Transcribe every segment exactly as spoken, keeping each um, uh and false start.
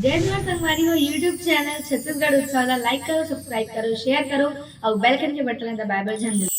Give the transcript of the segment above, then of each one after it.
जय जोहार संगवारी हो, YouTube चैनल छत्तीसगढ़ उत्सव ला like करो, subscribe करो, share करो अउ bell icon के बटन ला दबाए बर झन भूलो।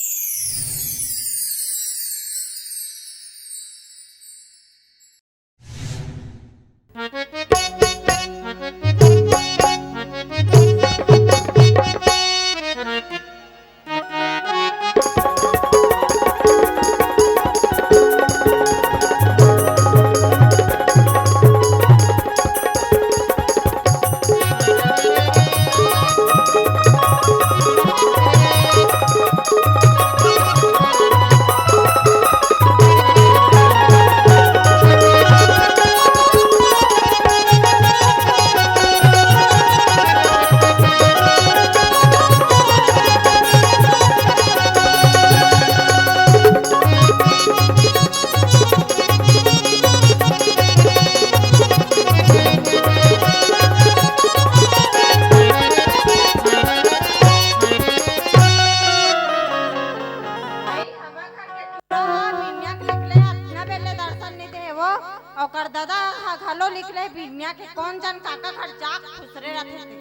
भाई, हमर घर के टुरा ह बिनिया के निकले, अतना बेर ले दर्शन नइ दे हे वो। ओकर ददा ह घलो निकले बिनिया के, कोन जन काका घर जाक खुसरे रथे ते।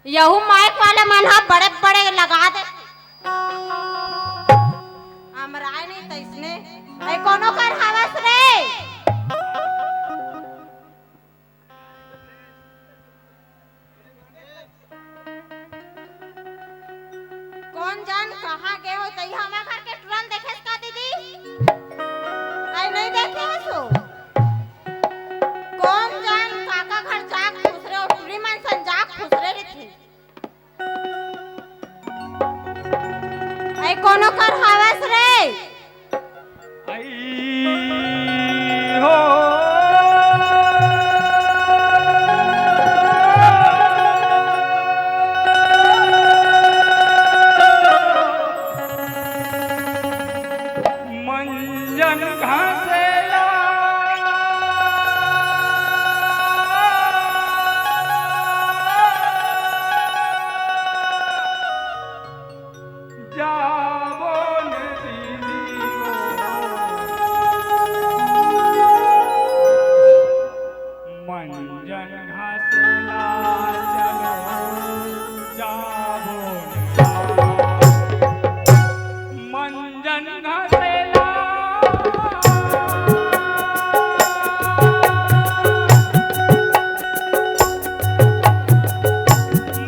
यहू माइक वाला मन ह बड़े बड़े लगा दे। हमराय नहीं तइसने। ए, कोनो कर हवस रे? कोन जन कहाँ गे हो, तई हमर घर के टुरा ल देखेस का दीदी? अई नहीं देखे हस ओ? कोन जन काका घर जाक खुसरे, ओ टुरी मन सन जाक खुसरे रथे। अई कोनो कर हवस रे? आई हो। मंजन घासेला जाबो न दीदी हो। मंजन घासेला चलो जाबो न। मंजन घासेला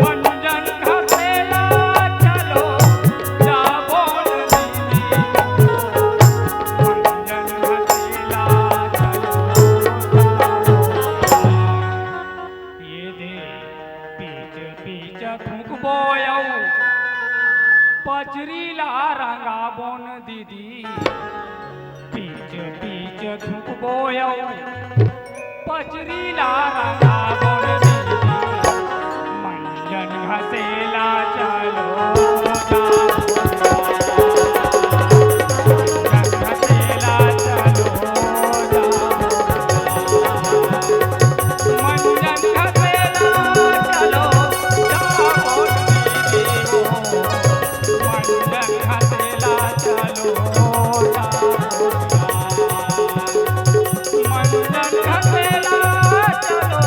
मंजन घसेला चलो, जाबो न दीदी। मंजन घसेला चलो, जाबो न। ये दे पीच पीच थूकबो अउ पचरी ला रंगाबो न दीदी। पीच पीच थूकबो अउ पचरी ला रंगाबो न दीदी। मंजन घसेला चलो जाओ। मंजन घसेला चलो जाओ। मंजन घसेला चलो जाओ दीदी हो। मंजन घसेला चलो जाओ। मंजन घसेला चलो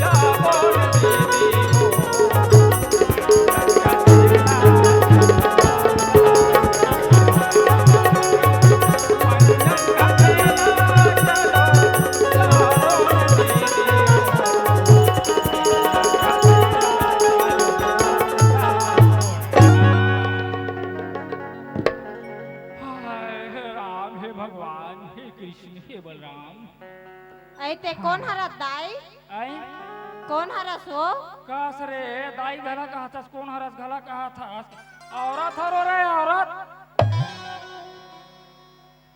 जाओ दीदी हो। मंजन घसेला चलो। मंजन घसेला चलो जाओ दीदी हो। हाय, हे राम, हे भगवान, हे कृष्ण, हे बलराम। अई ते कोन हरस दाई? अई? कोन हरस हो? कस रे, दाई घला कहथस, कोन हरस घला कहथस? औरत हरो रे, औरत।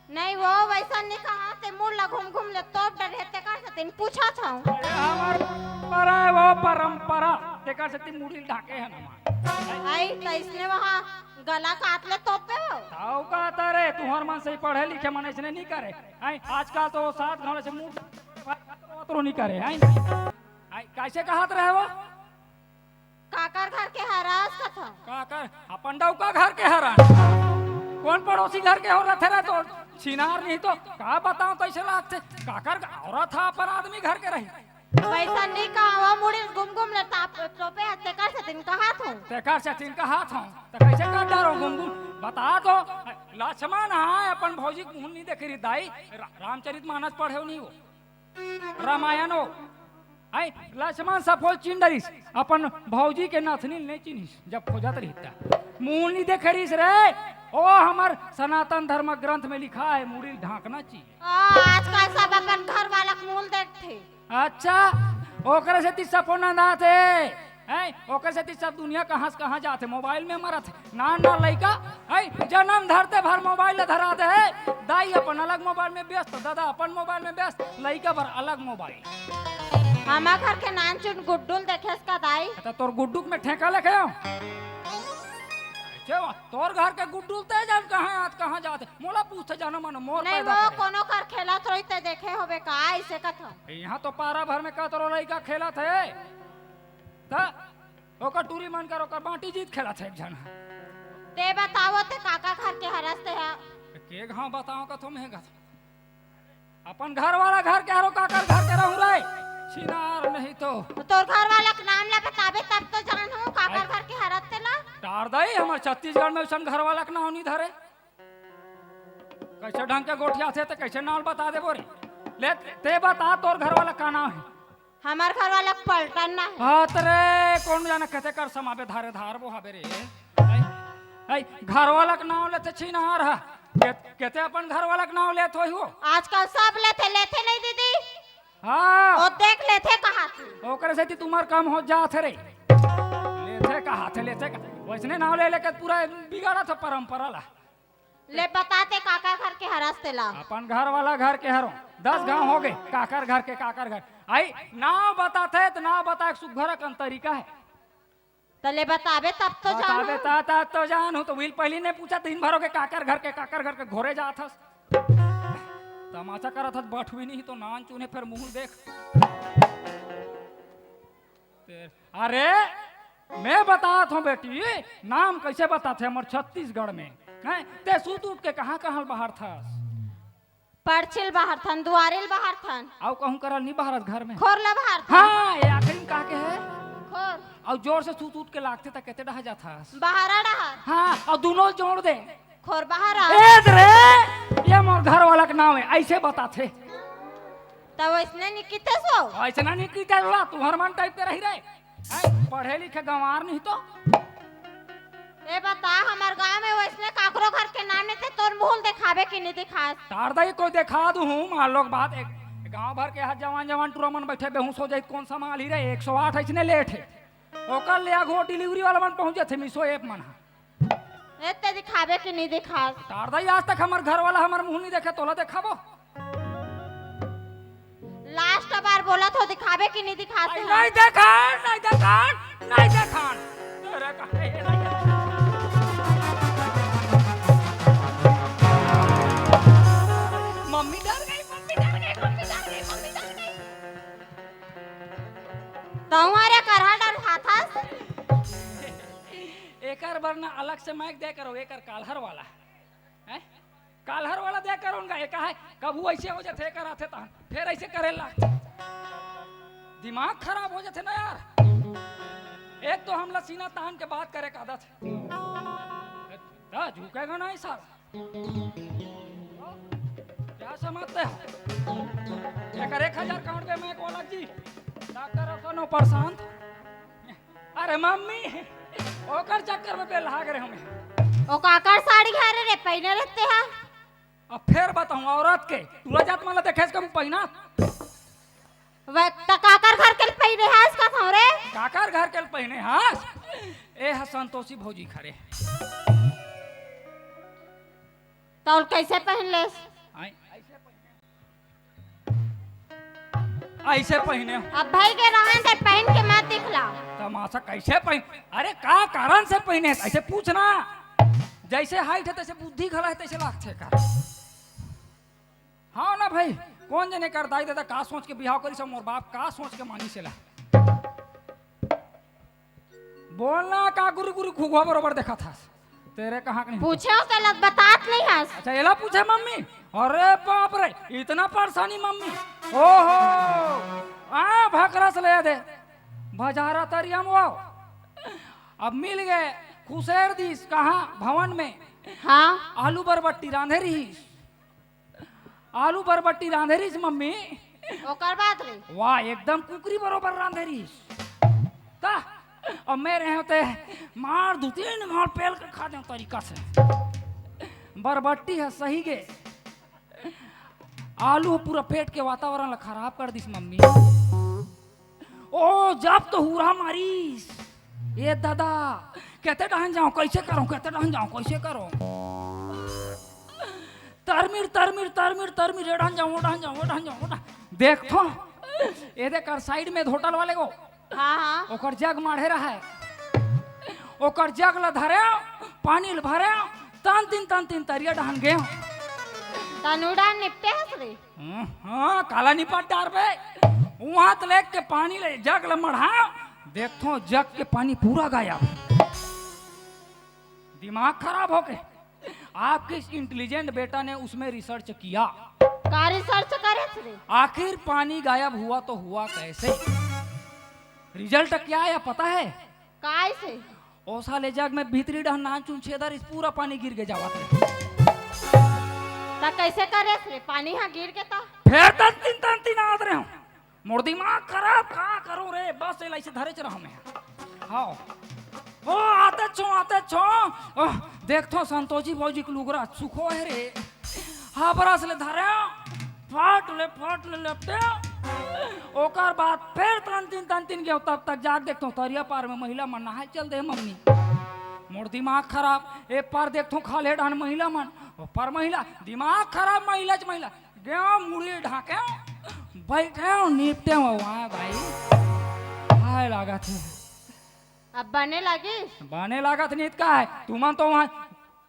नहीं वो वैसा नहीं कहा, ते मुड़ ला घूम घूम ले तोप डरे, तेकर सेती पूछत हंव। अरे हमर परंपरा हे वो परंपरा, तेकर सेती मुड़ी ढाके हे ना मां। अई त इसने वहां गला काट ले तोपे हो। ताऊ का तारे, तुहर मन से पढ़े लिखे मन इसने नहीं करे। अई आजकल तो सात घाव से मुड़ तो नहीं करे। अई, अई कैसे कहत रहे वो? काकर घर के हरस कथव? काकर? अपन डौका घर के हरन। कोन पड़ोसी घर के हो रथे रे? तो छिनार नहीं तो का बताओ, तइसे लागथे। काकर औरत ह, अपन आदमी घर के रही। वइसन नहीं कहा, वो मुड़ी गुम गुम ले ताप, तोपे ह, तेकर सेतिन कहात हूँ। तेकर सेतिन कहात हूँ। त कइसे कर डारो गुम गुम? बता तो। लक्ष्मण ह, अपन भौजी के मुँह नहीं देखे रही दाई। रा-, रामचरित मानस पढ़े हो नहीं हो, रामायण हो। आई, लक्ष्मण सफोल चिन डरिस, अपन भौजी के नथनी नहीं चिन्हिस, जब खोजत रही त। मुँह नहीं देखे रहिस रे। ओ, हमर सनातन धर्म ग्रंथ में लिखा है, मुड़ी ढांकना चाहिए। ओ, आजकल सब अपन घर वाला के मुँह देखथे। अच्छा, ओकरे सेती सफोल नंदाथे। हैं, ओकरे सेती सब दुनिया कहाँ से कहाँ जाथे, मोबाइल में मरत हे। नान नान लइका, हैं, जन्म धरते भर मोबाइल ल धरा दे हे। दाई अपन अलग मोबाइल में व्यस्त, दादा अपन मोबाइल में व्यस्त, लइका बर अलग मोबाइल। हमर घर के नानचुन गुड्डू ल देखेस का दाई? त तोर गुड्डू के में ठेका लेके आऊं? अइसे वा, तोर घर के गुड्डू ल ते जान कहाँ आत, कहाँ जात हे? मोला पूछथे जानो मानो, मोर नहीं, पैदा वो करे। कोनो घर खेलत रही ते देखे होबे का, अइसे कथो। इहाँ तो पारा भर में कतरो लइका खेलत हे। त ओकर टूरी मन कर, ओकर बांटी जीत खेलत हे एक झन ह। ते बतावो, ते काकर घर के हरस ते ह? के घाव बताओ कथो मैं कथो। अपन घर वाला घर के हरो, काकर घर के रहूं रे? छिनार नहीं तो। तोर घर वाला के नाम ला बताबे तब तो जानहूं काकर आई। घर के हरस ते ला। टार दई, हमर छत्तीसगढ़ में अइसन घर वाला के नाम नहीं धरे। कइसे ढंग के गोठियाथे त कइसे नाम बता देबो रे? ले, ते बता, तोर घर वाला का नाम हे? हमर घर वाला पलटन ना हे। हाथ रे, कोन जाने कते कर समाबे धारे धार वो हबे रे। ऐ, ऐ, घर वाला के नाम लेथे छिनार ह। के-, केते अपन घर वाला के नाम लेत होही वो? आजकल सब लेथे, लेथे नहीं दीदी? हाँ। वो देख लेथे कहाथे। ओकरे सेती तुम्हर कम हो जात हे रे। लेथे कहाथे, लेथे का-, वइसने नाम ले लेके पूरा बिगाड़त हे परंपरा ला। ले बता ते काकर घर के हरस तेला। अपन घर वाला घर के हरों। दस घाव होगे, काकर घर के, काकर घर। आई, नाव बताथे त नाव बताए के सुघर अकन तरीका हे। त ले बताबे तब तो बताबे जानहूं। ता, ता तो जानहूं, त उही ल पहिली नहीं पूछा, दिन भर होगे काकर घर के, काकर घर के घोरे जात हस। तमाचा करत हस, बठवी नहीं तो नान चुने फेर मुंह देख। ते, अरे, मैं बतात हूँ बेटी, नाम कइसे बताथे हमर छत्तीसगढ़ में? हैं? ते सुत उठ के कहाँ कहाँ ल बहारथस? परछी ल बहारथन, दुवारी ल बहारथन। अउ कहूँ करा ल नहीं बहारस घर में? खोर ल बहारथन। हाँ, ये आखिरी में का के हे? खोर। अउ जोर से सुत उठ के लागथे त केते डहा जाथस? बहारा डहा। हाँ, अउ दूनों ल जोड़ दे। खोर बहारा। ए रे, ये मोर घर वाला के नाम हे, अइसे बताथे। त वइसने नहीं किथे सो? अइसना नहीं किथे ला, तुंहर मन टाइप के रही रे। हैं, पढ़े लिखे गंवार नहीं तो। ए बता, हमर गांव में वइसने काकरो घर के नाम नहीं ते तोर मुंह ल देखाबे कि नहीं देखास? टार दई, कोई देखा दूं हूँ, मान लो बात एक, गांव भर के हा जवान जवान टूरा मन बइठे बेहोश हो जाई, कोन संभालही रे, एक सौ आठ अइसने लेट हे। ओकर ले आघो डिलीवरी वाला मन पहुंच जाथे, मीशो ऐप मन हा। ए, ते दिखाबे कि नहीं दिखास? टार दई, आज तक हमर घर वाला हमर मुंह नहीं देखे, तोला देखाबो? लास्ट बार बोलत हो, दिखाबे कि नहीं दिखास? आई, नहीं देखान, नहीं देखान, नहीं देखान। तेरे का, मम्मी डर गई, मम्मी डर गई, मम्मी डर गई, मम्मी डर गई। तहुआ रे करहा डर खाथस। एकर बर ना अलग से माइक दे करो, एकर काल्हर वाला। हैं? काल्हर वाला दे करो उनका, एका हे, कभू अइसे हो जाथे, एकर आथे तहन, फेर अइसे करे लागथे। दिमाग खराब हो जाथे ना यार। एक तो हमला सीना तान के बात करे के आदत हे। दा झुकेगा नहीं साला। क्या समझते हो? एकर एक हजार काट दे मैं, गोलक जी। डॉक्टर अपन प्रशांत। अरे मम्मी, ओकर चक्कर में बेलहा गे हमें। ओ काकर साड़ी घरे रे, पहिने रहते हा? अब फेर बताऊं, औरत के टूरा जात मन ला देखे कभू पहिना? वह त काकर घर के पहिने हस का थोरे? काकर घर के पहिने हस? ए ह संतोषी भौजी खरे। तौल कैसे पहन लेस? आई। अइसे पहिने हो। अब भाई के रहन दे, पहिन के मत दिखला। तमाशा कैसे पहिन? अरे का कारण से पहिने हे? अइसे पूछना। जइसे हाइट हे तइसे बुद्धि घला हे, तइसे लागथे का। हाँ ना भाई, कोन जने कर दाई ददा का सोच के बिहाव करिस, मोर बाप का सोच के मानिस एला। बोलना का गुरु गुरु घुघुआ बरोबर देखाथस। तेरे कहाँ के नहीं? पूछे हो तेला बतात नहीं हस। अच्छा, एला पूछे मम्मी? अरे बाप रे, इतना परेशानी मम्मी। ओहो, आ भकरस ले दे, बजारा तरिया म वो। अब मिल गए, खुसेर दिस कहाँ? भवन में। हाँ। आलू बरबट्टी रांधे रहिस। आलू बरबट्टी रांधे रहिस मम्मी। ओकर बाद रे? वाह, एकदम कुकरी बरोबर रांधे रहिस। ता, अब मैं रहे होते, मार दू तीन मार पेल के खा दे तरीका से। बरबट्टी है सही गे। आलू पूरा पेट के वातावरण ला खराब कर दिस मम्मी। ओ, जब तो हुरा मारिस, ए दादा, केते डहन जाऊं, कैसे करूं, केते डहन जाऊं, कैसे करूं? तरमिर, तरमिर, तरमिर, तरमिर, ए डहन जाऊं, ओ डहन जाऊं, ओ डहन जाऊं, ओ डहन। देखथो, ए दे कर साइड में होटल वाले को, हाँ, हाँ। ओकर जग माढ़े रहा है, ओकर जग ला धरे, पानी ल भरे, तन तीन, तन तीन तरिया डहन गए। तनुड़ा निपटे हस रे। हम्म, हाँ, काला निपट डारबे। उहाँ त लेके पानी ले जग ल मढ़ा, देखथो जग के पानी पूरा गायब। दिमाग खराब हो गए। आपके इस इंटेलिजेंट बेटा ने उसमें रिसर्च किया। का रिसर्च करे रे? आखिर पानी गायब हुआ तो हुआ कैसे? रिजल्ट क्या आया पता है? काय से? ओसा ले जग में भीतरी डहन नान चुन छेदर इस पूरा पानी गिर के जावत रहे। ता कैसे करे रे? पानी हाँ गिर के ता? फेर तन तीन तन तीन आत रहे हूँ। मोर दिमाग खराब, का करूं रे? बस एला ऐसे धरे च रहूं मैं। हाँ। ओ, आते छो, आते छो। ओ, देखथो संतोषी भौजी के लुगरा सुखो है रे। हाबरस ले धरे, फट ले, फट ले लेपटे। ओकर बाद फेर तन तीन, तन तीन गयो, तब तक जाके देखथो तरिया पार में महिला मन नहाए चल दे मम्मी। मोर दिमाग खराब, ए पार देखथो खाल्हे डहन महिला मन, ओ पार महिला, दिमाग खराब, महिला च महिला। गयो मुड़ी ढाके, बैठे हो, निपटे हो, वाह भाई, हाय लागत है। अब बने लगी? बने लागत नहीं त का है, तुमन तो वहाँ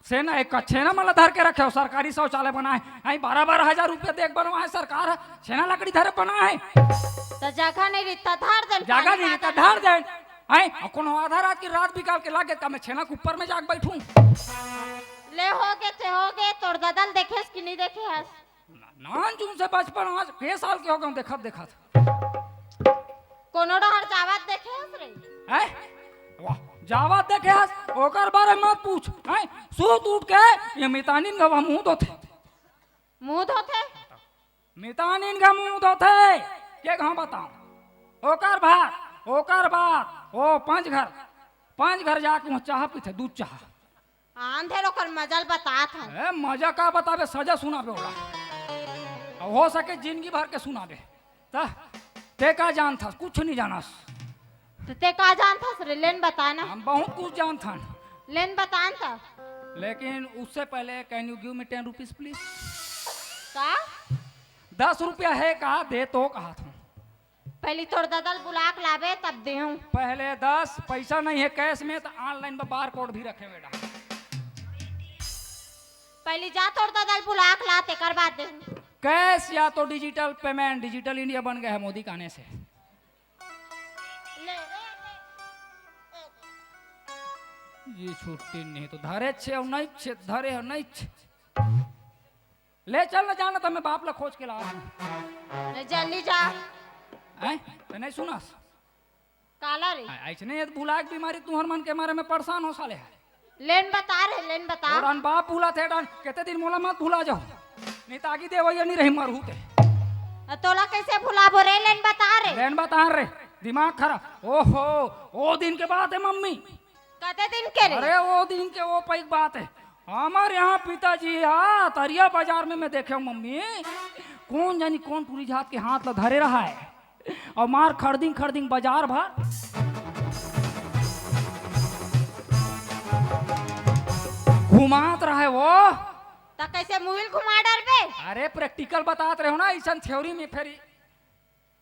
छेना, एक छेना मन ला धर के रखे हो, सरकारी शौचालय बनाए, आई बारह बारह हजार रुपया देख बनवाए सरकार, छेना लकड़ी धरे बनाए। तो जगह नहीं रहता, धर देन, जगह पानी नहीं रहता, लागल। धर देन। आई, और कोनो आधा रात की रात बिकाल के लागे, का मैं छेना के ऊपर में जाके बैठूं? ले हो गए थे, हो गए, तोर ददल देखेस कि नहीं देखे हस? ना-, नान चुन से बचपन, आज के साल के हो गए देखत देखत। कोनो डहर जावत देखे हस रे? हैं? वाह, जावत देखे हस, ओकर बारे मत पूछ। हैं? सूत उठ के ये मितानिन गवा मुंह धोथे। मुंह धोथे? मितानिन का मुंह धोथे। के कहाँ बताऊं? ओकर भात, ओकर बात, ओ पांच घर, पांच घर जाके वहाँ चाह पीथे, दूध चाह। आंधे लोग कर मजल बतात हन। ए, मजा का बताबे, सजा सुनाबे ओला। अब हो सके जिंदगी भर के सुनाबे। त ते का जानथस? कुछ नहीं जानस। तो ते का जानथस रे? लेन बता ना। हम बहुत कुछ जानथन। लेन बता न त। लेकिन उससे पहले, can you give me ten rupees please? का? दस रुपया है का? दे तो कहा था। पहली तोर ददल बुला के लाबे, तब देहूं। पहले दस, पैसा नहीं है कैश में, तो ऑनलाइन में बार कोड भी रखे बेटा। पहली जा तोर ददल बुला के ला, तेकर बाद देहूं। कैश या तो डिजिटल पेमेंट, डिजिटल इंडिया बन गया है मोदी के आने से। ले। ये छुट्टी नहीं तो धरे छे और नहीं छे, धरे हो नहीं छे। ले चल ना जाना था, मैं बाप ला खोज के ला। ले जल्दी जा। हैं? ते नहीं सुनस? काला रे? आ, ऐसने ये बुलाए के बीमारी तुहर मन के मारे में परेशान हो साले है। लेन बता रे, लेन बता। और अन बाप भूला थे डन, केते दिन मोला मत भुला जाओ। नहीं तो आगी दे वही नहीं रही मरहू ते। आ, तोला कैसे भुलाबो रे, लेन बता रे। लेन बता रे, दिमाग खराब। ओहो, ओ दिन के बात है मम्मी। कते दिन के रे? अरे ओ दिन के ओ पैक बात है। हमारे यहाँ पिताजी, हाँ, तरिया बाजार में मैं देखे हूँ मम्मी, कौन जानी कौन टूरी जात के हाथ ला धरे रहा है। और मार खड़दिंग खड़दिंग बाजार भर घुमात रहे वो। त कैसे मुहिल घुमा डरबे? अरे प्रैक्टिकल बतात रहे हो ना, ऐसन थ्योरी में फेर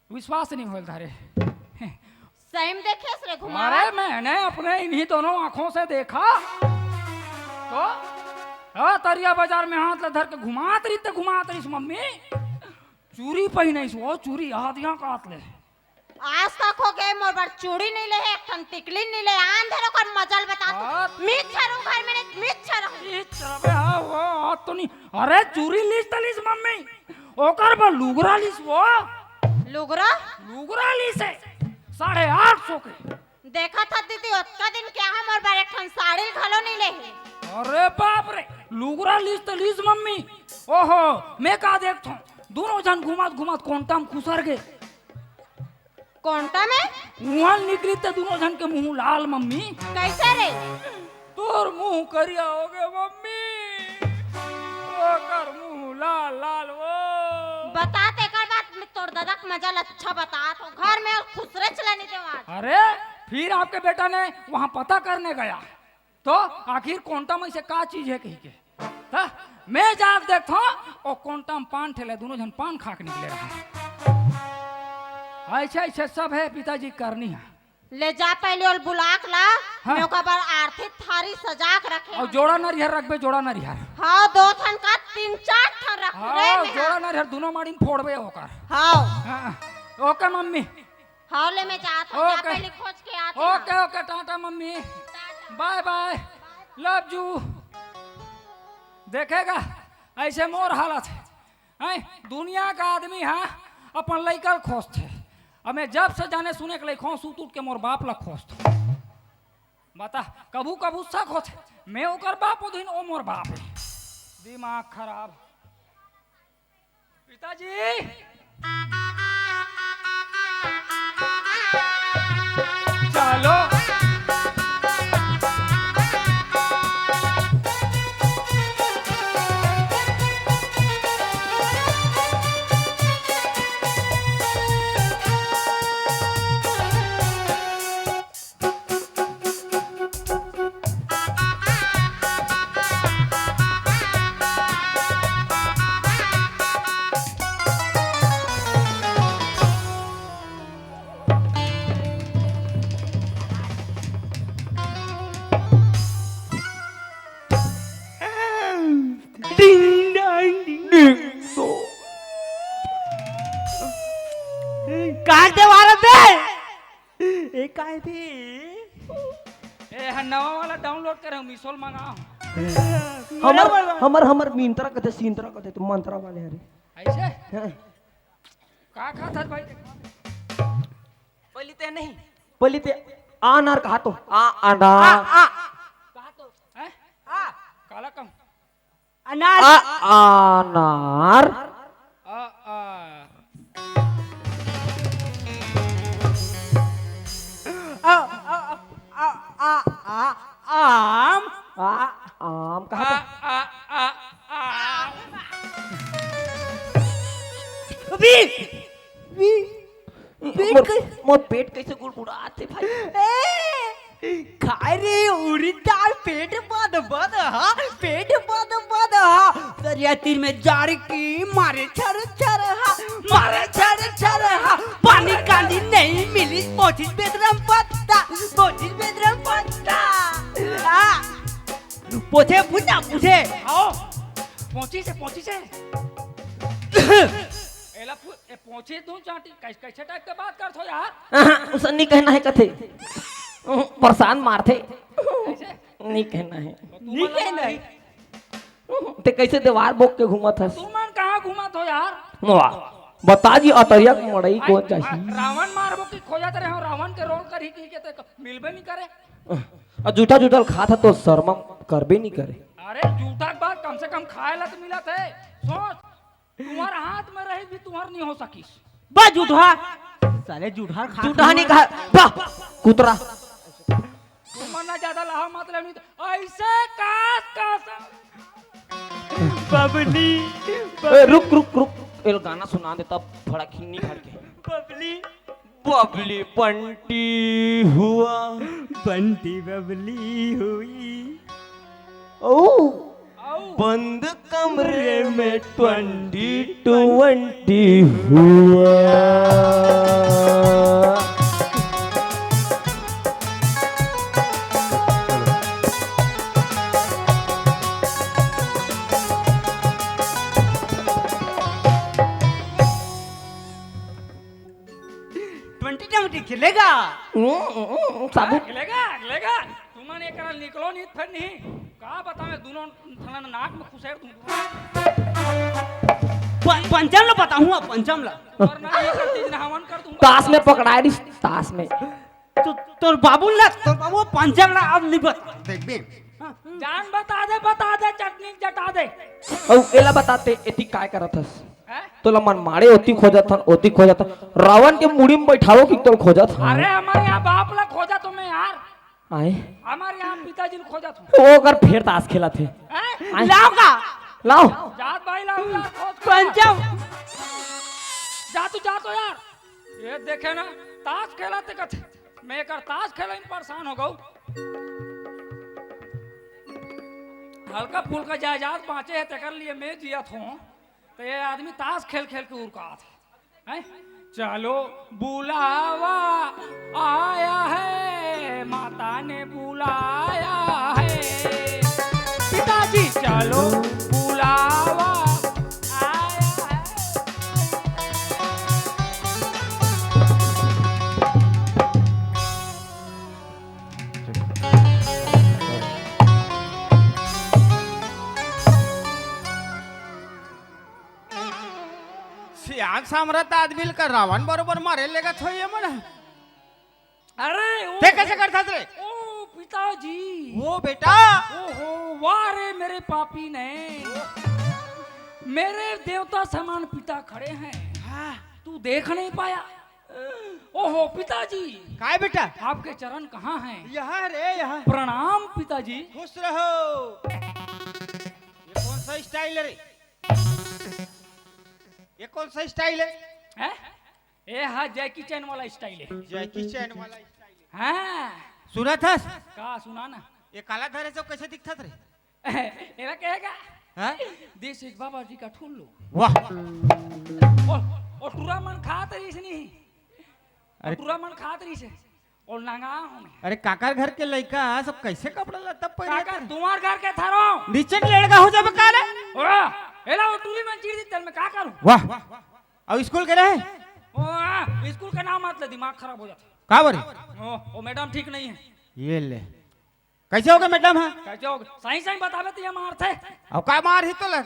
विश्वास नहीं होल धारे। सही में देखेस रे घुमा? अरे मैंने अपने इन्हीं दोनों आंखों से देखा। तो हाँ, तरिया बाजार में हाथ ला धर के घुमात रही, ते घुमात रही मम्मी। चूरी पहिने वो चूरी आदिया काट ले। आज तक हो गए, मोर बर चूड़ी नइ ले हे, एक ठन टिकली नइ ले, आन धरो कर मजा ल बता तू। हाँ। मिच्छर हूँ घर में नहीं, मिच्छर हूँ। ये चलबे, हाँ, वो, हाँ, तो नहीं। अरे, चूड़ी लीस त लीस मम्मी, ओकर बर लुगरा लीस वो। लुगरा? लुगरा लीस हे, साढ़े आठ सौ के। देखा था दीदी, ओतका दिन के हा मोर बर एक ठन साड़ी घलो नइ ले हे। अरे बाप रे, लुगरा लीस त लीस मम्मी। ओहो, मैं का देखथों, दूनों झन घूमत घूमत कोंटा म खुसर गे। कोंटा में? उहाँ निकली त दूनों झन के मुंह लाल मम्मी। कैसे रे? तोर मुंह करिया हो गे मम्मी, ओकर मुंह लाल लाल वो। बता तेकर बात, मैं तोर दादा के मजा ल अच्छा बतात हूँ, घर में खुसरे चला नहीं देवा। अरे, फिर आपके बेटा ने वहाँ पता करने गया तो आखिर कोंटा में से का चीज हे कहिके। त मैं जाके देखथों, ओ कोंटा में पान ठेले, दूनों झन पान खा के निकले रहा। ऐसे ऐसे सब हे पिताजी करनी हे। ले जा पहले ओला बुला के ला, हाँ। मैं ओकर बर आरती थारी सजा के रखे अउ हूँ। जोड़ा नरिहर रखबे, जोड़ा नरिहर। हाँ, दो ठन का तीन चार ठन रख हाँ, रे मैं जोड़ा हाँ। नरिहर दूनों माड़ी में फोड़बे ओकर। हाँ। हाँ, ओके मम्मी। हाँ, ले मैं जात हूँ, जा ओके। पहले खोज के आती हूँ। Okay, okay, tata mummy. Tata. Bye bye. Love you. देखेगा, ऐसे मोर हालत हे। हैं? दुनिया का आदमी हा अपन लइका ल खोजथे। अब मैं जब से जाने सुने के लइका हूँ, सुत उठ के मोर बाप ल खोजथों। बता, कभू कभू शक होथे, मैं ओकर बाप हों धुन ओ मोर बाप हे। दिमाग खराब। पिताजी, चलो। डिंग डांग डिंग डिंग। काट दे वाला बे। ए, काय बे? ए, हा नवा वाला डाउनलोड करे हूँ, मिसोल मंगा हूँ। हमर, हमर, हमर मिंत्रा कथे, सिंत्रा कथे, तो मंत्रा वाले हरे। ऐसे? हाँ। का खात हस भाई? पहली ते नहीं। पहली ते अनार कहा तो। आ, अनार। आ, आ। कहा तो। हैं? आ। काला कम। अनार। अ, अनार। अ, आ। अ, अ, अ, अ, अ, अ, आम। आ, आम कहा आ, था? आ, आ, आ, आम। अभी, अभी। पेट मोर, कैसे मोर पेट कैसे गुड़गुड़ात हे भाई? ए, काय रे, उड़ीद दाल पेट बद बद हा, पेट बद बद हा। दरिया तीर में जाड़ के मारे छर छर हा, मारे छर छर हा। पानी काली नहीं मिली, पोछी बेदरम पत्ता, पोछी बेदरम पत्ता। आ, पोछे पूछा, पूछे। आओ, पोछी से, पोछी से। एला पू-, ए, पोछी धुन चांटी, कैस-, कैसे टाइप के बात करत हो यार? अहं, उसे नहीं कहना है कथे। अहं, परेशान मारथे। कैसे? नहीं कहना है। तो तू नहीं मन कहना है। मारी। अहं, ते कैसे दीवार बोक के घूमत हस? तू मन कहाँ घूमत हो यार? वाह, बता जी, अतरिया के मड़ई भाई, कौन चाहिए? आ, रावण मारबो की खोजत रहे हो, रावण के रोल करही की के ते क-, मिलबे नहीं करे। अहं, आ जूठा जूठा खात ह तो शर्मा करबे नहीं करे। अरे जूठा के बात, कम से कम खाए ला तो मिलत है। सोच, तुम्हार हाथ में रही भी तुम्हार नहीं हो सकिस। बा जूठा। साले जूठा खा जूठा नहीं कहा, बा कुतरा। तुमन ना ज्यादा लाहा मत लेनी तो ऐसे कास कास। बबली, ए, रुक, रुक, रुक। एल गाना सुना दे तब भड़क हिन्नी भड़के। बबली। बबली बंटी हुआ। बंटी बबली हुई। ओ। बंद कमरे में ट्वेंटी ट्वेंटी हुआ। टमटी टमटी खेलेगा। हम्म, हम्म, हम्म, साबुन। खेलेगा, खेलेगा। तुमन एकरा निकलो नहीं, फिर नहीं। का बतावे, दोनों थना नाक में खुसेर दूं। प-, पंचम ला बताहूँ, अब पंचम ला। वरना ये कर चीज ना हवन कर दूंगा। ताश में पकड़ाए रहिस, ताश में। तो तोर बाबू ला, तोर बाबू पंचम ला अब नहीं बता। देख बे। जान बता दे, बता दे, चटनी जटा दे। अउ एला बताते, एती काय करत हस? हैं? तोला मन मारे ओती खोजत हन, ओती खोजत हन। रावण के मुड़ी में बैठाओ कि तोला खोजत हन। अरे, हमारे यहाँ बाप ला खोजत हों मैं यार। आए? हमारे यहाँ पिताजी ला खोजत हों। वो कर फेर ताश खेलत हे। हैं? आए? लाओ का? लाओ। जात भाई लाओ यार, खोज के। पंचम। जा तू, जा तो यार। ये देखे ना, ताश खेलत हे कथे। मैं एकर ताश खेले में परेशान हो गऊ। हल्का फुल्का जायदाद बाँचे हे, तेकर लिए मैं जियत हों। तो ये आदमी ताश खेल खेल के उरकात हे। हैं? चलो, बुलावा आया है, माता ने बुलाया है। पिताजी, चलो, बुलावा आया है। सियान सामरथ आदमी ल का रावण बरोबर मारे लेगत होही ये मन। अरे, ओ, ते कैसे करथस रे? ओ, पिताजी। ओ, बेटा। ओहो, वाह रे मेरे पापी ने। मेरे देवता समान पिता खड़े हैं। हाँ। तू देख नहीं पाया। ओहो, पिताजी। काय बेटा? आपके चरण कहाँ हैं? यहाँ रे, यहाँ। प्रणाम पिताजी। खुश रहो। ये कौन सा स्टाइल है रे? ये कौन सा स्टाइल है? हैं? ये हा जैकी चैन वाला स्टाइल है। जैकी चैन वाला स्टाइल है। हाँ। सुनत हस? का सुना ना? ये काला धरे से कैसे दिखत रे? एला कहेगा? हाँ? This is बाबा जी का ठुल्लू। वाह। और, और टूरा मन खात रहिस नहीं। अरे। टूरा मन खात रहिस हे। और नंगा हूँ मैं। अरे काकर घर के लइका सब कैसे कपड़ा लत्ता पहने काकर, थे? तुम्हार घर के थारो। नीचे लेड़गा हो जाबे काले। ओ, एला वो टूरी मन चीर दी, तेल में का करूँ? वाह। अउ स्कूल गे रहे? ओ, आ, स्कूल का नाम मत ले, दिमाग खराब हो जाता। का बोले? ओ, ओ मैडम ठीक नहीं है। ये ले। कैसे होगे मैडम? हाँ, कैसे होगे? सही सही बताबे त ये मारथे। अब का मारही तोला?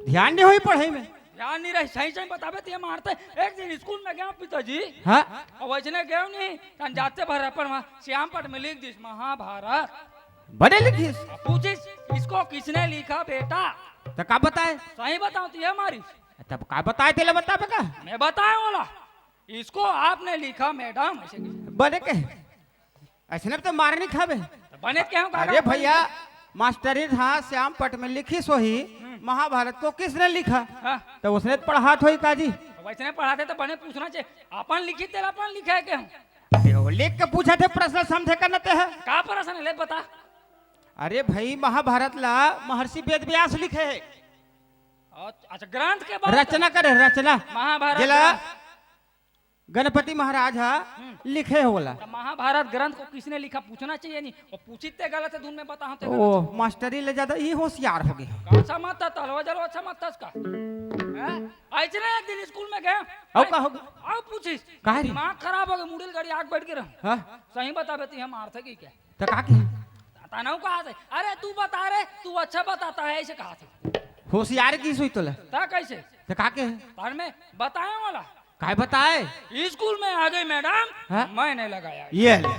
ध्यान नहीं होई पढ़ाई में। ध्यान नहीं रही, सही सही बताबे त ये मारथे। एक दिन स्कूल में गया पिताजी। हाँ। अब वैसने गया नहीं, तन जाते भर अपन वहाँ श्याम पट में लिख दिस महाभारत। बने लिखिस? अब पूछिस, इसको किसने लिखा बेटा? तो का बताए? सही बताओ तो ये मारिस। तब का बताए, तेला बताबे का? मैं बताया बोला, इसको आपने लिखा मैडम, ऐसे कहिस। बने के? अइसने तो मार नहीं खाबे। तो बने के हूँ, का अरे भैया, मास्टरी हा श्याम पट में लिखिस होही, हम्म। महाभारत को किसने लिखा? हाँ। तो उसने तो पढ़ात होही का जी। तो वैसने पढ़ाते तो बने पूछना चाहिए। अपन लिखी, तेला अपन लिखा है के हूँ? ते वो लिख के पूछा थे, प्रश्न समझे का न ते है। का प्रश्न है, ले बता। अरे भाई, महाभारत ला महर्षि वेद व्यास लिखे है। अच्छा, अच्छा, ग्रंथ के बात रचना करे, रचना। महाभारत जेला ग्रंथ। गणपति महाराज हा हम्म। लिखे हे ओला। तो महाभारत ग्रंथ को किसने लिखा पूछना चाहिए नहीं, वो पूछित ते गलत है, धुन में बताओ ते ओ, गलत है। मास्टरी ले ज्यादा ही होशियार होगे। का समझता, तलवा जलवा समझता इसका? हैं? ऐसे ना एक दिन स्कूल में गए। अब का होगे? अब पूछिस। काहे रे? दिमाग खराब होगे, मुड़ी ल गड़ी आग बैठ के रह। हाँ? सही बताबे त ये मारथे कि क्या? तो का की? तानव कहा थे, अरे तू बता रे, तू अच्छा बताता है, ऐसे कहा थे। होशियार की सुई तोला। ता कैसे? तो का के? पर मैं बताया वाला। काय बताए? स्कूल में आ गई मैडम, हाँ? मैंने लगाया। ये ले।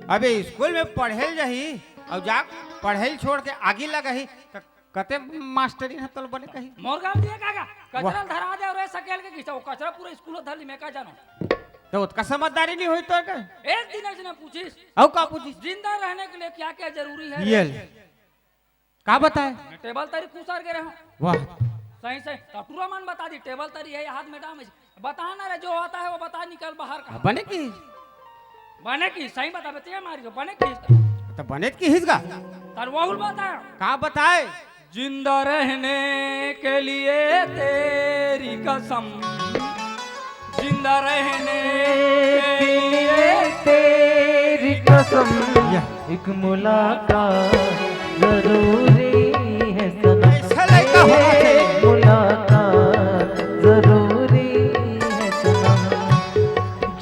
अबे स्कूल में पढ़े ल जाही अउ जा पढ़े ल छोड़ के आगी लगाही, त कते मास्टरी ह तोल बने कही। मोर गाँव दिए काका, वाह। कचरा धरा दे अउ सकेल के खींचा, वो कचरा पूरा स्कूल धर ली, मैं का जानो। तो ओतका समझदारी नहीं होई तो के? एक दिन ऐसे ना पूछिस। अउ का पूछिस? जिंदा रहने के लिए क्या क्या जरूरी है? ये ले। का बताए? मैं टेबल तरी कुसर के रहा। वाह। सही सही। तो टूरा मन बता दी, टेबल तरी है, हाथ में डाम है। बता ना रे, जो आता है वो बता, निकल बाहर का। बने की? बने की, सही बताबे ते मारी को, बने की? तो बने की हिस गा? तर वहुल बता। का बताए? जिंदा रहने के लिए तेरी कसम, जिंदा रहने के लिए तेरी कसम, या। एक मुलाकात जरूरी है सनम, ऐसा लड़का होना चाहिए। एक मुलाकात जरूरी है सनम।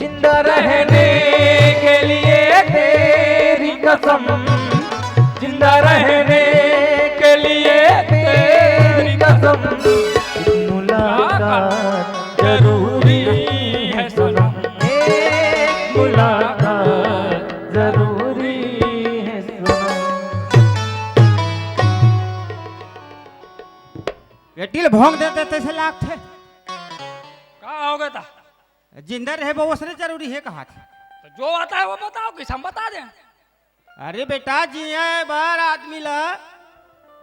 जिंदा रहने के लिए तेरी कसम, एक मुलाकात जरूरी है सनम, एक मुलाकात जरूरी है सनम। ये टील भोंग देते तैसे लागथे। का हो गया था? जिंदा रहे वो उसने जरूरी है कहा था। तो जो आता है वो बताओ, किस हम बता दें। अरे बेटा, जिए बार आदमी ला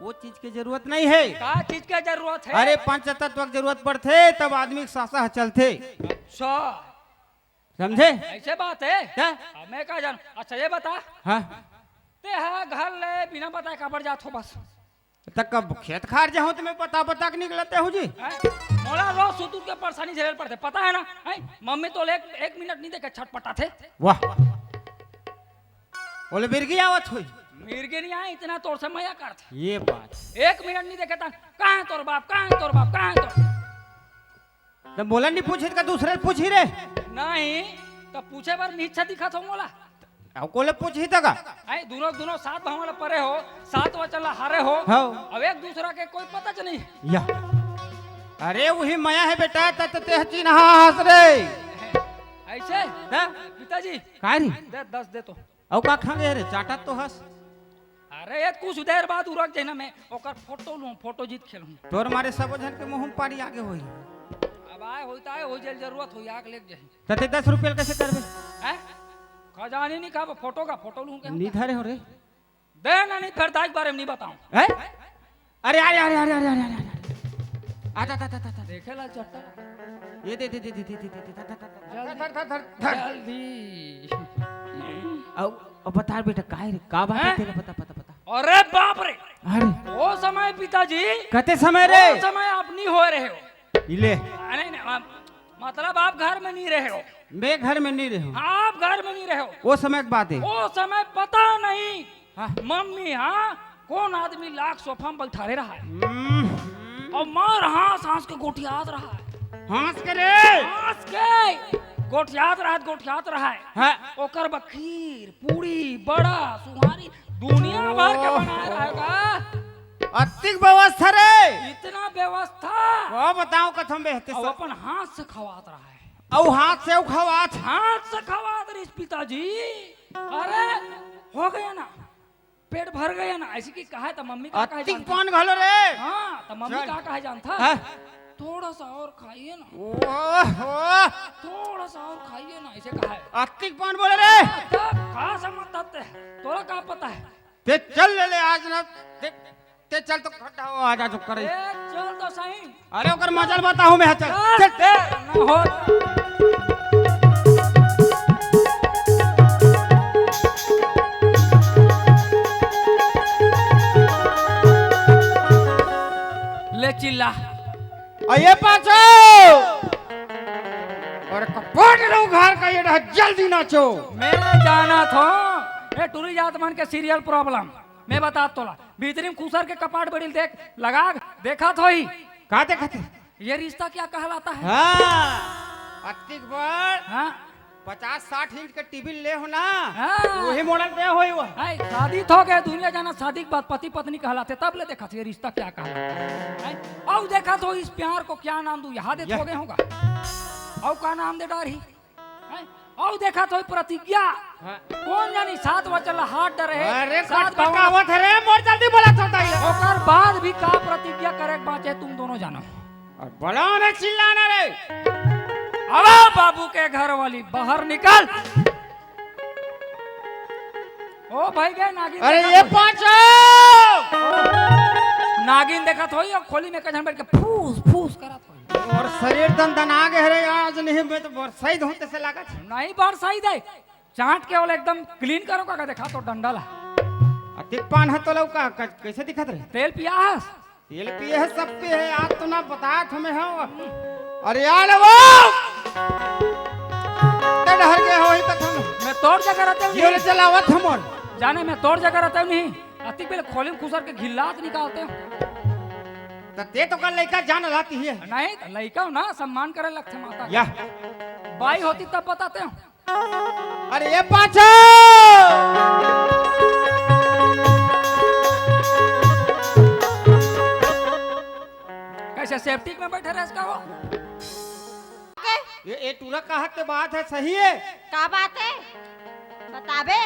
वो चीज के जरूरत नहीं है। का चीज के जरूरत है? अरे, पंच तत्व के जरूरत पड़थे, तब आदमी के सांस ह चलथे। अच्छा, समझे? ऐसे बात है? क्या? अब मैं का जान। अच्छा, ये बता, हाँ। ते हा घर ले बिना बताए काबर जात हो बस? त कब खेत खार जाहूं त मैं बता बता के निकलते हूं जी। हैं? मोला रोज सुतुर के परेशानी झेले पड़थे, पता है ना? हैं? मम्मी तो एक, एक मिनट नहीं देखे, छटपटाथे। वाह, ओले मिर्गी आवत होई। मिर्गी नहीं आए, इतना तोर से मया करथे। ये बात। एक मिनट नहीं देखे त, कहाँ है तोर बाप, कहाँ है तोर बाप, कहाँ है तोर? त मोला नहीं पूछे त का दूसरे ल पूछी रे? नहीं, त पूछे बर नीचा दिखत हो मोला। अउ कोले पूछही त का? आई, दोनों, दोनों सात भाव वाला परे हो, सात वचन ला हारे हो। हाँ। अब एक दूसरा के कोई पता च नहीं। या। अरे, वही मया है बेटा, त, त, ते चिन्हा हस रे। ऐसे? हाँ? पिताजी। का रे? दे, दस दे तो। अउ का खांगे रे? चाटा तो हस। अरे, ये कुछ देर बाद उरक जाए ना, मैं ओकर फोटो लूं, फोटो जीत खेलूं। तोर मारे सबो झन के मुंह में पानी आगे होई। अब आए होई त आए, हो जेल जरूरत होई, आग लेग जाए। त ते दस रुपया ल कैसे करबे? हैं? खजानी नहीं खाबो, फोटो का फोटो लूं के हम नी का? धरे हो रे। दे ना, नहीं फिर दाई के बारे में नहीं बताऊं। हैं? अरे, अरे, अरे, अरे, अरे, अरे, अरे, अरे। आ, ता, ता, ता, ता, ता। देखे ला चट्टा। ये दे, दे, दे, दे, दे, दे, दे, दे, ता, ता, ता, ता। धर, धर, धर, धर। जल्दी। अब, अब बता बेटा, काय रे, का बात है हैं? तेरे, बता, बता, बता। अरे बाप रे। अरे। वो समय पिताजी। कते समय रे? वो समय आप नहीं हो रहे हो। इले। अरे नहीं, नहीं, मतलब आप घर में नहीं रहे हो। मैं घर में नहीं रहे हूँ। आप घर में नहीं रहे हो। वो समय की बात है। वो समय पता नहीं। हाँ। मम्मी, हाँ, कौन आदमी लाख सोफा में बैठारे रहा है। हम्म। और मार हाँस हाँस के गोठियात रहा है। हाँस के रे? हाँस के गोठियात रहा है, गोठियात रहा है। हाँ। ओकर बखीर, पूड़ी, बड़ा, सुहारी, दुनिया भर के बनाए रहेगा। अतिक व्यवस्था रे। इतना व्यवस्था। वो बताओ कथम बेहते अब अपन हाथ से खवात रहा है। अउ हाथ से खवात। हाथ से खवात रहिस पिताजी। अरे, हो गया ना, पेट भर गया ना, ऐसी की कहा है तो मम्मी का कहा अतिक जानता? पान घलो रे। हाँ, तो मम्मी चल। का कहा जानता? हाँ। थोड़ा सा और खाइए ना। ओहो। थोड़ा सा और खाइए ना, ऐसे कहा है। अतिक पान बोले रे। हाँ, तो का समझता ते? तोला का पता है? ते चल ले, ले आज ना। ते, ते चल तो खड्डा हो, आज, आज करे। ए, चल तो सही। अरे ओकर मजल बताहूं मैं, चल। चल। चल, ते ना हो। ले चिल्ला। अये पाछो। अरे कपाट लो घर का ये डहा, जल्दी नाचो। मैं जाना था, ए टुरी जात मन के serial problem। मैं बता तोला, भीतरी में खुसर के कपाट बड़ी देख, लगा, देखा तो ही। का देखत है? ये रिश्ता क्या कहलाता है? हाँ, अतिक बड़। हाँ। पचास साठ इंच के टीवी ले हो ना, हाँ। वही मॉडल दे होई वो। हाय, शादी तो हो गए, दुनिया जाना शादी के बाद पति पत्नी कहलाते, तब ले देखा ये रिश्ता क्या कहलाता है। हाय, अउ देखा तो इस प्यार को क्या नाम दूं, यहाँ दे यह। हो गए होगा। अउ का नाम दे डार ही? हैं? अउ देखा तो प्रतिज्ञा। हाँ। कौन जानी सात वचन ला हाथ डरे। अरे, सात कट पकावत है रे, मोर जल्दी बोला छोटा ही। ओकर बाद भी का प्रतिज्ञा करे के बांचे तुम दोनों जानो। और बड़ा ने चिल्लाना रे। अबे बाबू के घर वाली बाहर निकल। ओ भाई गए नागिन अरे देखा ये तो। पाछो। नागिन देखा तो ही और खोली में कजन बैठ के फूस फूस करत। और शरीर दन दन आ गए रे, आज नहीं मैं तो बरसाई धोते से लागत। नहीं बरसाई दे, चाट के ओला एकदम clean करो का देखा तो डंडा ला। अतिक पान है तो लौका, क-, कैसे दिखत रहे? तेल पिया हस? तेल पिए है, सब पिए है, आज तो ना बता तुम्हें हो। अरे यार वो! ते डहर गए हो ही कथम। मैं तोर जगह रहते हूँ ये नहीं। ले चलावत हमर। जाने मैं तोर जगह रहते हूँ नहीं। अतिक बेले खोली में खुसर के घिल्लात निकालते हो। त ते तो कल लइका जान रहती है। नहीं, त लइका हो ना, सम्मान करे लगथे माता के। या। बाई होती तब बताते हो। अरे ये पाछो! अच्छा, सेप्टिक में बैठे रहे का हो? के? ये, ये टूरा कहा के बात है, सही है? का बात है? बताबे?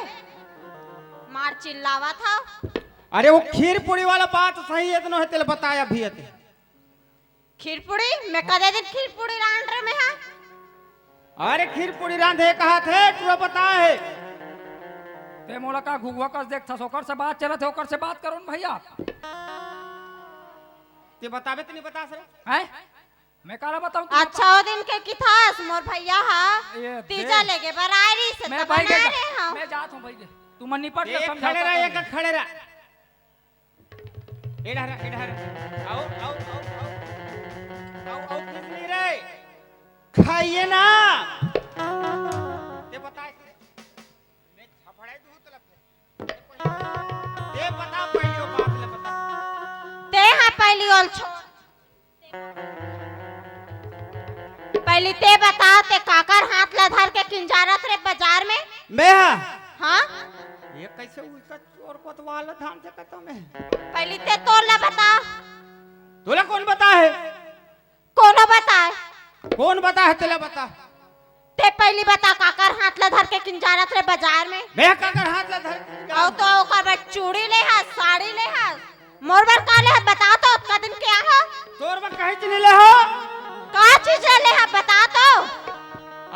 मार चिल्लावत हव। अरे, वो खीर पूड़ी वाला बात सही है, इतना है, तेल बताया भी है ते। खीर पूड़ी? मैं कदे दिन खीर पूड़ी रांध रहे मैं, हाँ? अरे, खीर पूड़ी रांधे कहा थे, टूरा बता है। ते मोला का घुघुआ कस देखथस, ओकर से बात चलत है, ओकर से बात करो न भैया। ते बताबे ते नहीं बता सर। हैं? मैं काला बताऊं, तू अच्छा, बता। ओ दिन के किथास, मोर भैया हा ये तीजा दे। लेगे बर आए रहिस, मैं तब भाई बना के रहे जा-, हूँ। मैं जात हूँ भाई के। तू मन निपट के एक समझा खड़े रह, एक खड़े रह। ए डहरा, ए डहरा। आओ, आओ, आओ, आओ। आओ, आओ, किस नहीं रहे? खाइए ना। ते बता, मैं झपड़े दूँ तो लगते। ते बता, पहली वो बात ले बता। ते हा पहली ओल छोड़। पहली ते बता, ते काकर हाथ ला धर के किंजारत रे बाजार में? मैं हा? हाँ? ये कैसे उल्टा चोर कोतवाल धान से कहता मैं? पहली ते तोर ला बता। तोला कौन बता है? कोनो बता है? कौन बता है, तेला बता। ते पहली बता, काकर हाथ ला धर के किंजारत रे बाजार में? मैं काकर हाथ ला धर के किंजारत? अउ तो ओकर बर चूड़ी ले हस, साड़ी ले हस, मोर बर का ले हस, बता तो, ओतका दिन के आहा। तोर बर काहे चीज ले हो? का चीज ले हस, बता तो।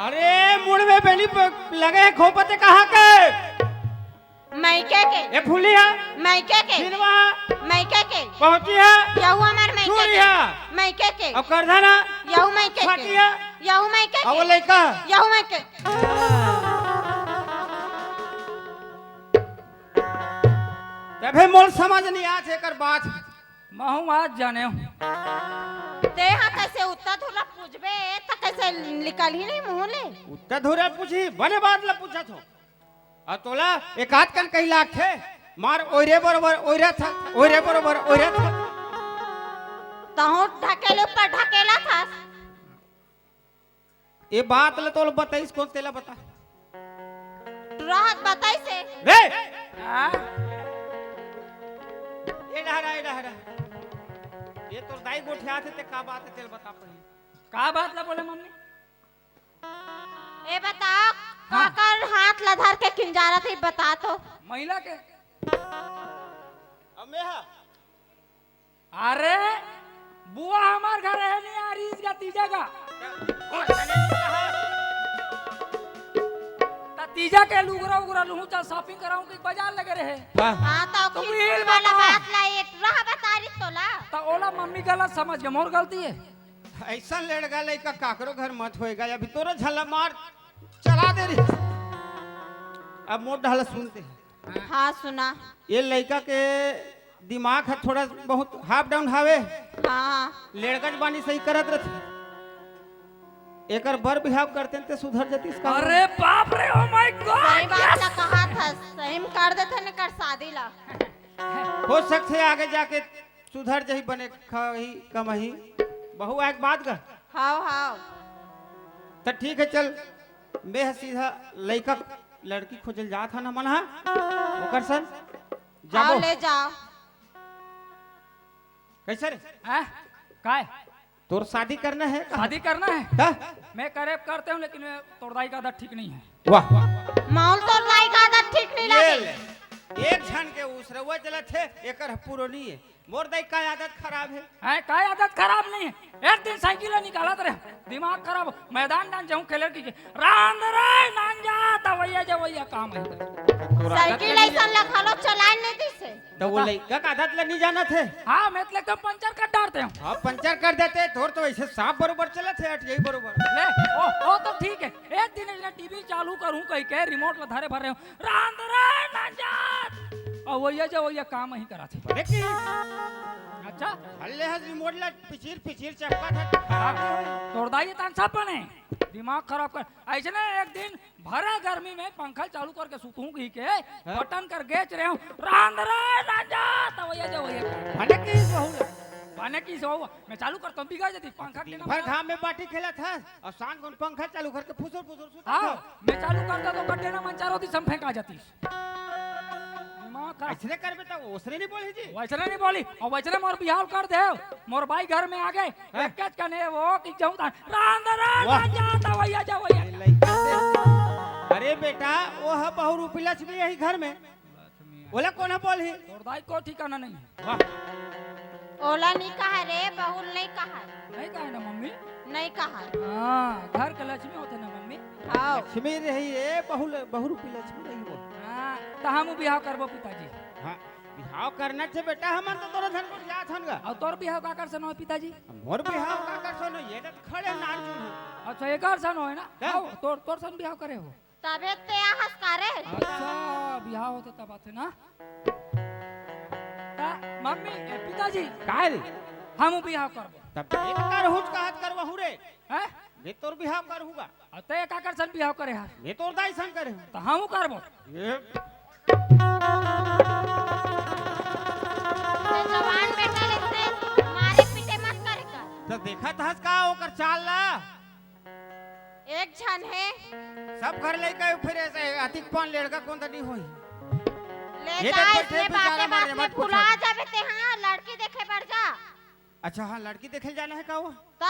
अरे, मुड़ में बेली प-, लगे है खोपते कहाँ के? मइके के। ए फूली है। मइके के। सिनवा। मइके के। पहुंची है। यहू हमार मइके चूड़ी के। है। मइके के। अब करधन है। यहू मइके के। छाती है। यहू मइके अब के। लइका। यहू मइके। तभे मोल समझ नहीं आत एकर बात। महू आज जाने हूँ। ते हा कैसे उत्ता धुरा पूछबे, त कैसे निकल ही नहीं मुँह ले। उत्ता धुरा पूछी, बने बात ला पूछा थो। अउ तोला एक आध कन कहीं लागथे, मार ओरे बरोबर ओरे था, ओरे बरोबर ओरे था। तहूँ ढकेले ऊपर ढकेला था। ये बात ल तोल बताइस कोन तेला बता। टुरा हा बताइस हे। रे! हाँ? ये डहरा, ये डहरा। ये तोर दाई गोठिया थे, ते का बात है, तेल बता पहले। का बात ला बोले मम्मी? ए बता, हाँ। काकर हाथ ला धर के किंजारत हे, बता तो। महिला के। अब मैं हा। अरे, बुआ हमार घर है नहीं आ रही इसका तीजा का। त तीजा के लुगरा उगरा लूहूँ, चल shopping कराऊँ कि बाजार लगे रहे। हाँ। हाँ, तो तो फिर वही वाला बता। बात ला, ये रहा बता रही तोला। त ओला मम्मी गलत समझ के मोर गलती है। ऐसा लड़का लइका काकरो घर मत होएगा, अभी तोरो झला मार चला दे रही। अब मोर ढाला सुनते हैं। हाँ, सुना। ये लइका के दिमाग ह थोड़ा बहुत half down हावे। हाँ। लेड़गज बानी सही करत रथे। एकर बर बिहाव करते ते सुधर जतीस का। अरे बाप रे, oh my God, सही बात yes! ला कहा था, सही में कर देते ने कर शादी ला। हो सकथे आगे जाके सुधर जही, बने खाही कमही। बहू आए के बाद गा। हाव, हाव। त ठीक है, चल, मैं ह सीधा लइका लड़की खोजल जात हन हमन हा, ओकर सन जाबो। आओ, ले जाओ। कैसे रे? हैं? काय? तोर शादी करना है का? शादी करना है? हाँ? मैं करे करते हूँ, लेकिन मैं तोर दाई का आदत ठीक नहीं है। वाह। माहौल तोर दाई का आदत ठीक नहीं ये लगे। ले, एक झन के उसरवा चलत है, एकर पुरानी है। मोर दाई का आदत खराब है। हैं, का आदत खराब नहीं है? एक दिन साइकिल निकालत रहे, दिमाग खराब, मैदान डान जाऊं खेले की, रांध रे नांजा, त वैया जे वैया काम है। तोर आदत साइकिल नहीं है। ऐसा लखा लो चलाए नहीं दिसे। तो वो बता। लइका का आदत ल नहीं जानत है। हाँ, मैं तो एकदम पंचर कर डारते हूँ। हाँ, पंचर कर देते, तोर तो ऐसे सांप बरोबर चलत है, अट यही बरोबर। ले, ओ, ओ तो ठीक है। एक दिन इसने टीवी चालू करूँ कही के रिमोट ल धरे भर रहे हूँ। रांध रे नांजा। और वैया जे वैया काम ही कराथे। अरे की? अच्छा? हल्ले हस रिमोट ला पिचिर पिचिर चपका था। हाँ, तोर दाई तान सब बने। दिमाग खराब कर। ऐसे ना एक दिन भरा गर्मी में पंखा चालू करके सुतहूं कही के, हाँ? बटन कर गेच रहे हूँ, रांध रे रांझा, त वैया जे वैया। भने की बहू ला? भने की सो, मैं चालू करता हूँ, बिगड़ जाती, पंखा दिन के ना भर बना। घाम में बाटी खेला था, और शाम को पंखा चालू करके फुसुर फुसुर सुता हाँ, था। मैं चालू करता तो गड्ढे ना मंचारो थी, सब फेंका जाती। का? अइसने करबे त ओसने नहीं बोलही जी। वइसने नहीं बोली, अउ वइसने मोर बिहाव कर देव। मोर बाई घर में आगे, हैं? एकेच कने वो कि जाऊं ता, राम राम वाह। राम, जा, जा, भैया, जा, भैया। ए लइका से। अरे बेटा, वो ह बहुरूपी लक्ष्मी हे घर में। ओला कोन ह बोलही? तोर दाई को ठिकाना नहीं हे। वाह। ओला नहीं कहा रे, बहुल नहीं कहा। नहीं कहा ना मम्मी? नहीं कहा। हाँ, घर के लक्ष्मी होथे ना मम्मी। हाँ। लक्ष्मी रही रे, बहुल, बहुरूपी लक्ष्मी रही वो। हाँ, त हमू बिहाव करबो पिताजी। हाँ, बिहाव करना चे बेटा, हमन तो तोरे धन गोठ जात हन गा। अउ तोर बिहाव काकर सन होय पिताजी? मोर बिहाव काकर सन होय, ये तो खड़े नारचुन हे। अच्छा, एकर सन होय ना? का? अउ तोर, तोर सन बिहाव करे हो? तभे ते आहस का रे? अच्छा, बिहाव होथे तब आथे ना? त मम्मी, ए, पिताजी, काय रे? हमू बिहाव करबो। तब एक कर हुच कहत करबहू रे। हैं? मैं तोर बिहाव करहूँ गा। अउ ते काकर सन बिहाव करे हस? मैं तोर दाई सन करे हूँ। त हमू करबो। ये ते जवान बेटा ले से मारे पीटे मत करे कर। त देखत हस का ओकर चाल ला? एक झन हे। सब घर लइका हे, फिर ऐसे अतिक पान लड़का कोन तनी होही। ले ये जा, तो बैठे इसने बेचारा बाते मारे बात में मत पूछा। भुला जाबे ते, हाँ, लड़की देखे बर जा। अच्छा, हाँ, लड़की देखे ल जाना हे का वो? त?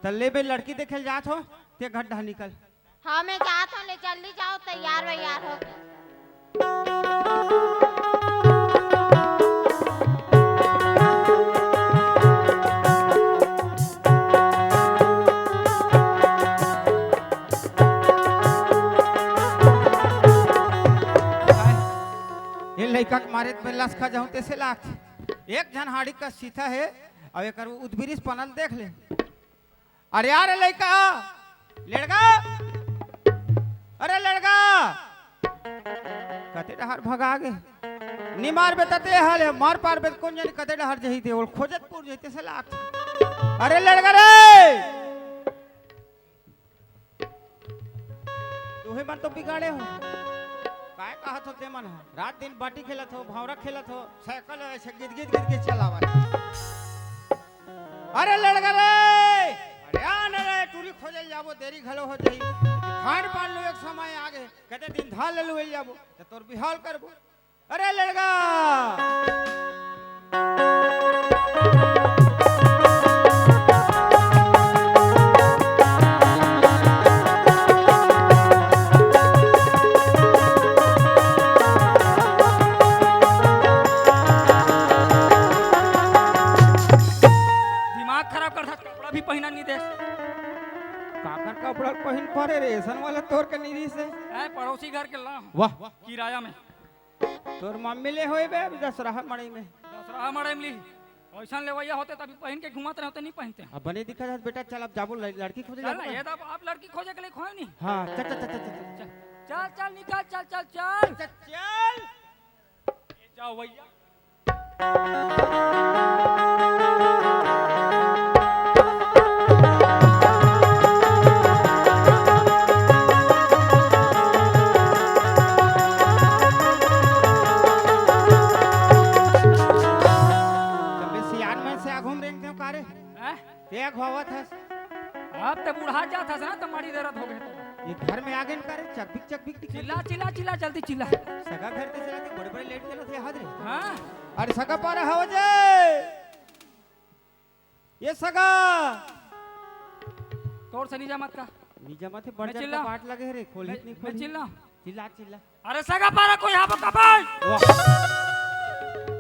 त ले बे, लड़की देखे ल जात हो, ते घर डहा निकल। हाँ, मैं जात हूँ, ले जल्दी जाओ, तैयार वैयार हो के। ये लइका के मारे त मैं लस खा जाहूँ, तइसे लागथे। एक झन हाड़ी कस सीता हे, अउ एकर उदबिरिस पनल देख ले। अरे, अरे लइका, लड़का, अरे लड़का, कते डहर भगा गे? नि मारबे त ते हाल हे, मार पारबे त कोन जनी कते डहर जही दे, ओला खोजत पुर जही तइसे लागथे। अरे लड़का रे, तुही मन तो बिगाड़े हो। काय कहत हो ते मन ह? रात दिन बाटी खेलत हो, भौंरा खेलत हो, साइकिल ऐसे गिद गिद गिद गिद चलावत। अरे लड़का रे, अरे आ न रे, टूरी खोजे ल जाबो, देरी घलो हो जाही। खान पान लो, एक समय आगे, कते दिन धान ले लुए ल जाबो, त तोर बिहाव करबो। अरे लड़का। दिमाग खराब कर था, कपड़ा भी पहिना नहीं दे। काकर कपड़ा पहिन परे रे, ऐसन वाला तोर के नहीं से। ए, पड़ोसी घर के ला। वाह। किराया में। तोर मम्मी ले होए बे, अभी दसरहा मड़ई में। दसरहा मड़ई में ली। ऐसन लेवैया होते तभी पहिन के घुमत रहे होते, नहीं पहिनते। अब बने दिखा जात बेटा, चल अब जाबो ल-, लड़की खोजे चल जाबो ना, ना। ये तो आप लड़की खोजे के लिए खोए नहीं। हाँ, चल, चल, चल, चल, चल। चल, चल, चल, निकल, चल, चल, चल। चल, चल। ये जाओ भैया। तबे सियान मन से आघू म रेंग देव का रे? हैं? ते अघवावत हस। अब ते बुढ़ा जात हस ना, त माड़ी दरद हो गए तो। ये घर में आगे न करे, चकबिक चकबिक दिखे। चिल्ला, चिल्ला, चिल्ला, जल्दी चिल्ला। सगा घर ते चला के बड़े बड़े लेट गेलो थे हाथ रे। हाँ। अरे सगा पारा हवा जे। ये सगा। तोर से नहीं जमत का? नहीं जमत हे, बड़ मैं जन चिल्ला। का बाट लगे हे रे, खोली मैं, नहीं मैं खोली। चिल्ला। चिल्ला, चिल्ला। अरे सगा पारा कोई हाबो कपाल। वाह।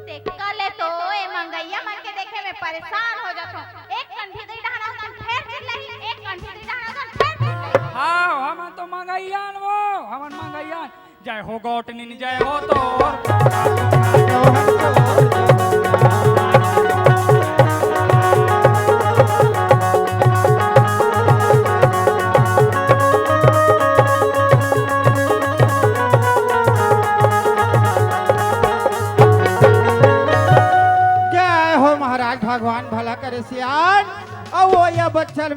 तेकर ले तो ए मंगइया मन के देखे में परेशान हो जाथो। एक कन भीतरी डहना सन फेर चिल्लाही, एक कन भीतरी डहना सन फेर चिल्लाही। हाँ, हमन तो मंगइया न वो, हमन मंगइया न। जय हो गौटनिन, जय हो तोर। जय हो महाराज, भगवान भला करे सियान। अउ वो या बच्चर